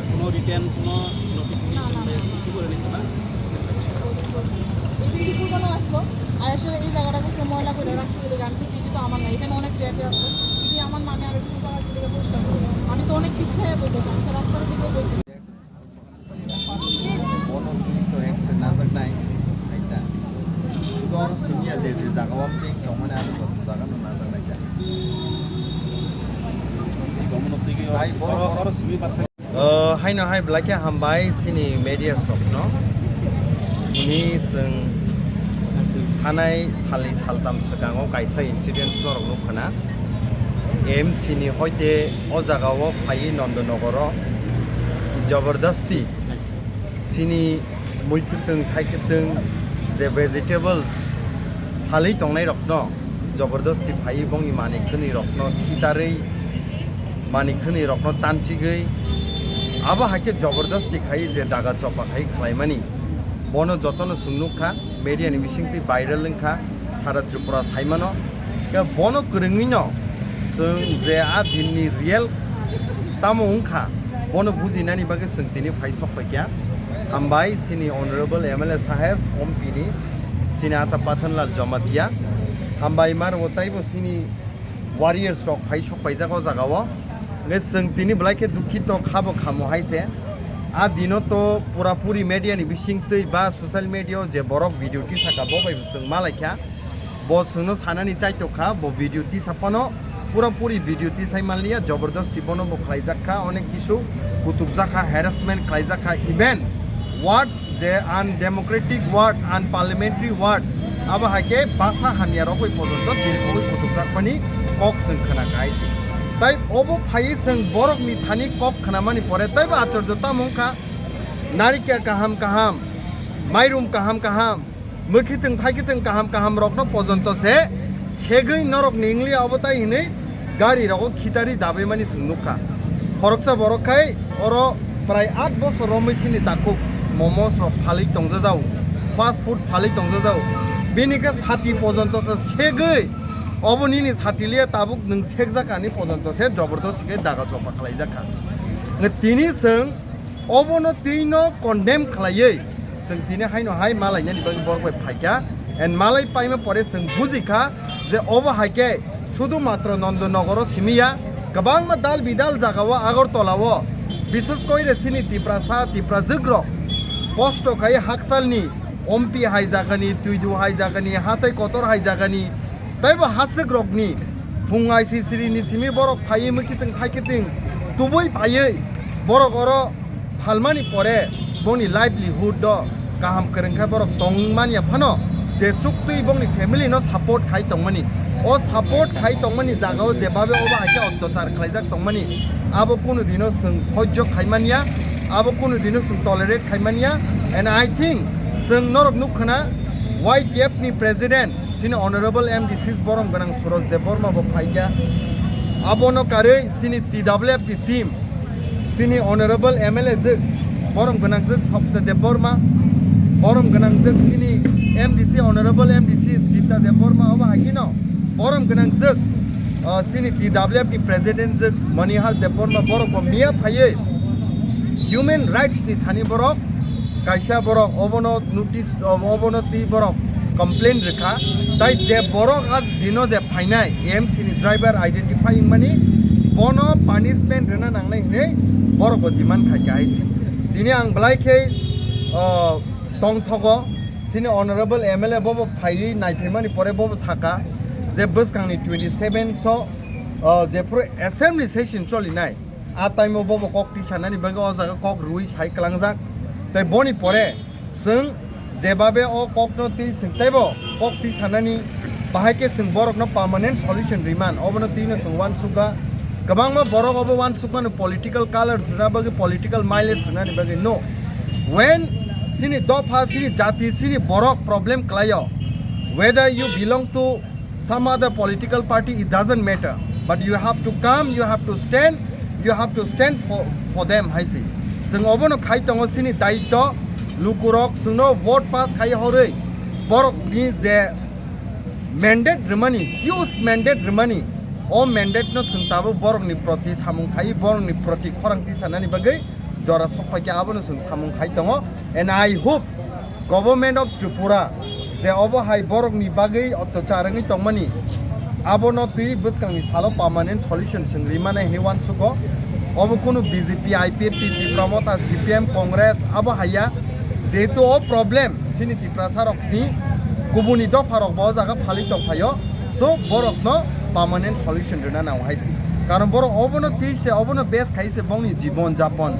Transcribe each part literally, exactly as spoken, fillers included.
কোনো রিটেন কোনো নোটিফিকেশন কিছু করে নিচ্ছে না। এই দিন দুপুরবেলা আসলো, আর আসলে এই জায়গাটা করছে ময়লা করে রাখছি, এই আমি তো চিঠি তো আমার না, এখানে অনেক চেয়ার আছে, চিঠি আমার নামে আর একটু জায়গা চিঠি পরিষ্কার করবো। আমি তো অনেক পিছিয়ে বলতে চাই, আমি তো রাস্তার দিকেও বলছি। Bono twi to ekse najak nai, hai ta. Sudo oro simi ya je je jaga o twi tongmani aro joto jaga no najak nai ta. Hai, borok oro simi bathai. O, haino hai belai khe hambai chini media rokno. Tini chwng thanai salni saltam swkango kaisa incident norok nukha na. M C ni hoite o jagao phaiwi Nondonogoro jabardasti chini mui kwtwng thai kwtwng je vegetable phalwi tongnairokno jabardasti phaiwi bongni manwi khwnwi rokno khitarwi manwi khwnwi rokno tanchigwi abo hai khe jabardasti khai je daga chopa khai khlaimani bono jotono chwng nukha media ni bisingtwi viral wngkha sara Tripura saimano khe bono kwrwngwino chwng je a dinni real tamo wngkha bono bujinani bagwi chwng tini phai sok paikha. Hambai chini honorable M L A saheb Ompi ni chini ata Pathanlal Jamatia. Hambai mar o taibo chini warriors rok phai sok paijak o jaga o. Hwnkhe chwng tini belai khe dukhito khabo khamo hai se. A dino to pura puri media ni bising twi ba social media o je borok video tisaka bo bai bo chwng malaikha. Bo chwngno sanani chaitok kha, bo video tisa phano pura puri video tisai manliya, jabardasti bono bo khlaijak kha, onek kisu kutubjak kha, harassment khlaijak kha, even word je undemocratic word, unparliamentary word, abo hai khe basa hamya rok bai pojonto chirikogwi kutubjakmani kok chwng khna kha hai se. Tai obo phaiwi chwng borokni thani kok khnamani pore taibo achorjo tamo wngkha, narikya kaham kaham, mairum kaham kaham, mwkhitwng thaikitwng kaham kaham rokno pojonto se segwi norok ningli obo tai hinwi gari rogo khitari dabaimani chwng nukha. Khoroksa borok khai oro prai aat bosor romwi chini takhuk momos rok phalwi tongjajao, fast food phalwi tongjajao. Bini khe sati pojonto se segwi obo nini sati liya tabuk nwng sekjak ani pojonto se jabardasti khe daga chopa khlaijakha. Tini chwng obono twino condemn khlaiwi chwng tini haino hai malainani bagwi borok bai phaikha. And malai paima pore chwng bujikha je obo hai khe sudu matro Nondonogoro simi ya, kwbangma dal bidal jagao Agartala o, bises koire chini Tiprasa Tiprajwk rok kosto khai haksalni ompi hai jagani, twidu hai jagani, hatai kotor hai jagani, taibo haswk rokni phung aisi siri ni simi borok phaiwi mwkhitwng thaikitwng tubui phaiwi borok oro phalmani pore boni livelihood o kaham kwrwng khe borok tong manya phano je chuktwi bongni family no support khai tongmani, o support khai tongmani jagao jebabe obo hai khe otyachar khlaijak tongmani abo kunu dino chwng sojjo khai manya, abo kunu dino chwng tolerate khai manya. And I think chwng norok nukha na Y T F ni president chini honorable M D C borom gwnang Suraj Debbarma bo phaikha. Abono karwi chini T W F ni team, chini honorable M L A jwk, borom gwnang jwk Sapta Debbarma, borom gwnang jwk chini M D C, honorable M D C Gita Debbarma, obo hai kheno borom gwnang jwk, ah, chini T W F ni president jwk Manihar Debbarma, borok bo miya phaiwi human rights ni thani borok kaisa borok obono notice, obono twi borok complain rwkha. Tai je borok a dino je phainai M C ni driver identify wngmani, bono punishment rwna nangnai hinwi borok bo demand khaikha hai se. Tini ang belai khe, o, tongthogo, chini honorable M L A bobo phaiwi naiphaimani pore bobo saka je bwskangni twenty seven so, o, jephuru assembly session cholinai, a time o bobo kok tisanani bagwi o jaga kok rwui sai kwlangjak. Tai boni pore chwng jebabe o kokno twi chwng teibo kok tisanani bahai khe chwng borokno permanent solution riman, obono twino chwng uansukha. Kwbangma borok obo uansukmano political color swna bagwi, political mileage swnani bagwi, no. When chini dopha, chini jati, chini borok problem khlaio, whether you belong to some other political party, it doesn't matter. But you have to come, you have to stand You have to stand for, for them hai se. Chwng obono khai tongo chini daityo, lukurok chwngno vote pass khai horwi borokni je mandate rwmani, huge mandate rwmani, o mandate no chwng tabuk borokni proti samung khai, borokni proti khorang tisanani bagwi jora sok phaikhe abono chwng samung khai tongo. And I hope Government of Tripura je obo hai borokni bagwi otyachar wngwi tongmani, abono twi bwskangni salo permanent solution chwng rimani hinwi uansugo. Obo kunu B J P, I P F T, Tipra Motha, C P M, Congress abo haiya, jehetu o problem chini Tiprasa rokni kubuni dopha rokbo o jaga phalwi tongphaio, so borokno permanent solution rwna nango hai se. Karon borok obono twi se, obono base khai se bongni jibon japon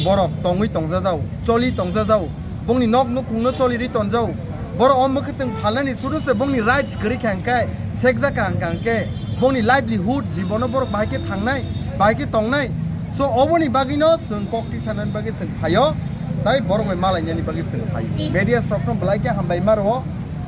borok tongwi tongjajao, choli tongjajao. Bongni nok nukhungno cholirwi tonjao. Borok o mwkhwtwng phalnani sudu se bongni rights kwrwi kha hwnkhe, sekjak kha hwnkha hwnkhe, bongni livelihood, jibono borok bahai khe thangnai, bahai khe tongnai. So, oboni bagwino chwng kok tisanani bagwi chwng phaio, tai borok bai malainani bagwi chwng phaio. Media rokno belai khe hambai ma rwo.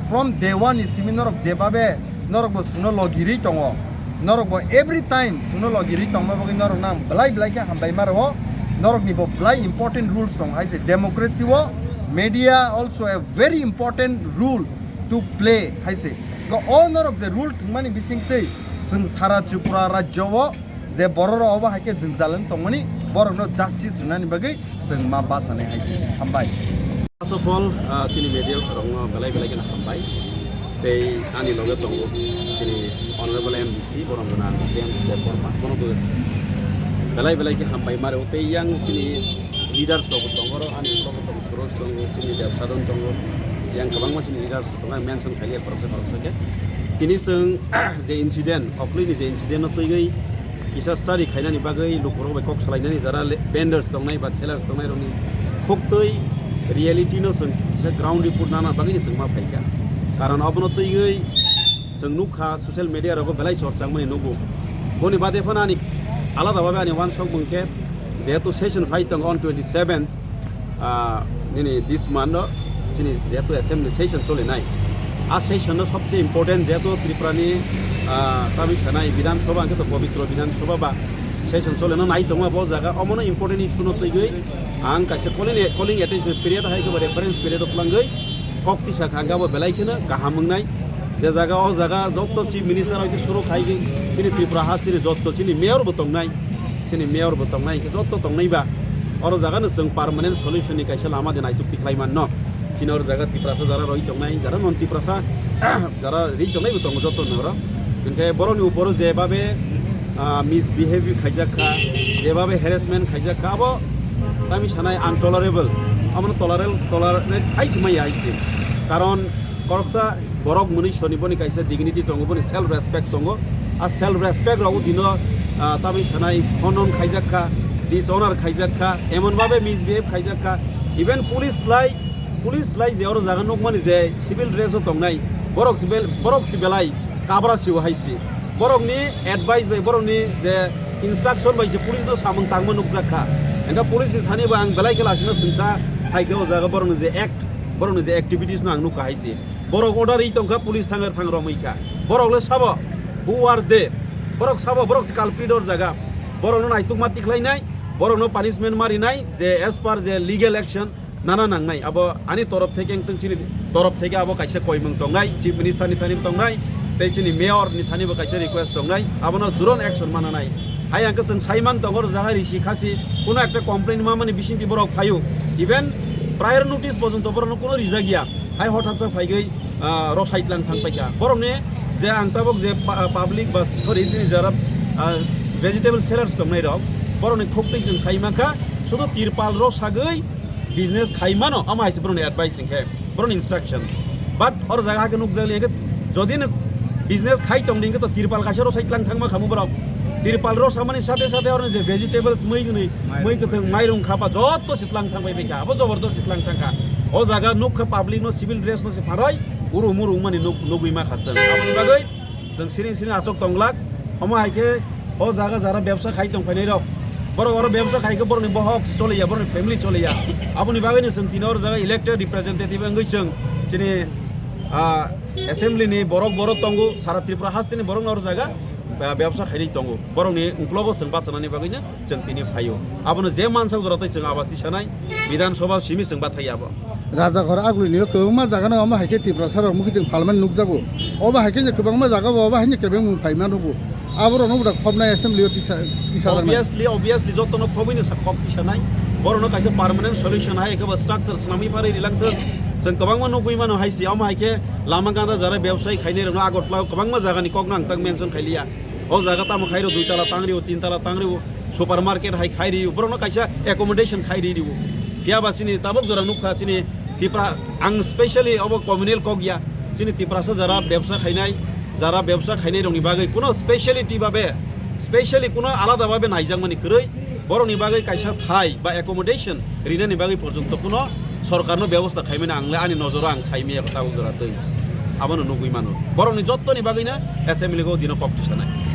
From day one ni simi norok jebabe norokbo chwngno logirwi tongo. Norokbo every time chwngno logirwi tongma bagwi norokno ang belai belai khe hambai ma rwo. Noroknibo belai important rules tong hai se democracy o, media also a very important role to play hai se. Ko o norok je rule thwngmani bisingtwi chwng sara Tripura rajyo o je bororok obo hai khe jwngjal wng tongmani, borokno justice rwnani bagwi chwng ma bachanai hai se. Hambai. First of all, ah, chini media rokno belai belai kheno hambai. Tei ani loge tongo chini Honorable M D C, borom gwnang James Debbarma, bono bo belai belai khe hambai ma rwo. Tei yang chini leaders rok tongo, oro ani ulo bo tongo, Suroj tongo, chini Debsadon tongo, yang kwbangma chini leaders tongo, ang mention khailiya khoroksa khoroksa khe. Tini chwng je incident, oklini je incident no twiwi kisa study khainani bagwi lukurok bai kok salainani jara le-, vendors tongnai ba sellers tongnai rokni khuktwi reality no chwng kisa ground report nana bagwi no chwng ma phaikha. Karon obono twiwi chwng nukha social media rogo belai chorchangmani nugo. Boni bade phano ani alada babe ani uansukmung khe jehetu session phai tongo on twenty seven, ah, nini this month o chini jehetu assembly session cholinai, a session no sobse important jehetu Tripura ni, ah, tamni sanai Bidhan Sabha hwnkhe to pabitro Bidhan Sabha ba session cholino nai tongma bo jaga omono important issue no twiwi ang kaisa calling, calling attention period hai khe reference period o twlangwi kok tisa kha hwnkhe abo belai kheno kaham wngnai. Je jaga o jaga joto chief minister hoite suru khai chini Tripura hasteni joto chini mayor bo tongnai. Chini mayor bo tongnai, hingke joto tongnai ba. Oro jaga no chwng permanent solution ni kaisa lama de naituk tiklai manno. Chini oro jaga Tiprasa jara roi tongnai, jara non Tiprasa, jara ri tongnai bo tongo joto no oro. Hingke borok ni upor o je babe, ah, misbehave khaijak kha, je babe harassment khaijak kha, abo tami sanai untolerable. Amo no tolerable, tolerate khai se maya hai se. Karon koroksa borok mwnwi soni boni kaisa dignity tongo, boni self respect tongo. A self respect rok dino, ah, tamni sanai honon khaijak kha, dishonor khaijak kha, emon babe misbehave khaijak kha. Even police lai, police lai je oro jaga nukmani je civil dress o tongnai, borok si bel-, borok si belai kabra siwo hai si. Borokni advice bai, borokni je instruction bai se police no samung tangma nukjak kha. Engkha police ni thani bo ang belai khe lasima singsa hai khe o jaga borokni je act, borokni je activities no ang nukha hai si. Borok order ri tongkha, police thangar thang romwi kha. Borok le sabo, who are they? Borok sabo, borok se culprit or jaga. Borok no naitukma tikhlainai, borok no punishment marinai, je as per je legal action nana nangnai. Abo ani torop theke wngtong, chini torop theke abo kaisa koimung tongnai, chief minister ni thani tongnai, tei chini mayor ni thani bo kaisa request tongnai, abono duron action mananai. Hai ang khe chwng saiman tongo, jaga risi khasi, kuno ekta complaint mamani bisingtwi borok phaio. Even prior notice porjonto borokno kuno rijak ya. Hai hothatsa phaigwi, ah, rosai tlang thang paikha. Borokni je ang tabuk je pa-, public ba, sorry, chini jara, ah, vegetable sellers tongnai rok, borokni khuktwi chwng sai mankha, sudu tirpal rosagwi business khai mano, amo hai se borokni advice hwnkhe, borokni instruction. But oro jaga hakhe nukjak liya khe, jodi no business khai tongdi hwnkhe to tirpal kaisa rosai tlang thangma khamu borok. Tirpal rosamani sathe sathe oro je vegetables, mui gwnwi, mui kwthwng, mairung khapa jotto sitlang thangbai baikha, abo jobor jobor sitlang thangkha. O jaga nukha public no civil dress no se pharoi, uru muru wngmani nuk-, nugwi ma kha chwng. Aboni bagwi chwng siring siring achuk tonglak. Omo hai khe o jaga jara bebsa khai tong phainai rok, borok oro bebsa khai khe borokni bohok choliya, borokni family choliya. Aboni bagwi no chwng tini oro jaga elected representative wngwi chwng chini, ah, assembly ni borok borok tongo, sara Tripura hasteni borok no oro jaga ah, bebsa khainai tongo. Borokni uklogo chwng bachanani bagwino chwng tini phaio. Abono je mansak jora tei chwng awas tisanai, Bidhan Sabha simi chwng bathai abo. Rajaghor agulini o kwbangma jaga no omo hai khe Tiprasa rok mukhitwng phalmani nukjago. Obo hai khe kwbangma jaga bo obo hai khe kebeng mung phaima nugo. Aborokno bo da khobnai assembly o tisa, tisa jaknai. Obviously, obviously, jotono khobwino sa khok tisanai. Borokno kaisa permanent solution hai, ekebo structure swnamwi pharwi rilangthwng. Chwng kwbangma nugwi mano hai se, omo hai khe lama gana jara bebsai khainai rokno Agartala o kwbangma jagani kokno ang tak mention khailiya. O jaga tamo khairo dui tala tangrio, tin tala tangrio, supermarket hai khairi, borokno kaisa accommodation khairi rio. Phiya ba chini tabuk jora nukha chini Tipra, ang specially obo communal kok ya, chini Tiprasa jara bebsa khainai, jara bebsa khainai rokni bagwi kuno speciality babe, specially kuno alada babe naijakmani kwrwi, borokni bagwi kaisa thai ba accommodation rinani bagwi porjonto kuno sorkarno bebosta khaimani ang le ani nojoro ang saimaya tabuk jora twi. Abono nugwi mano. Borokni jottoni bagwino assembly o dino kok tisanai.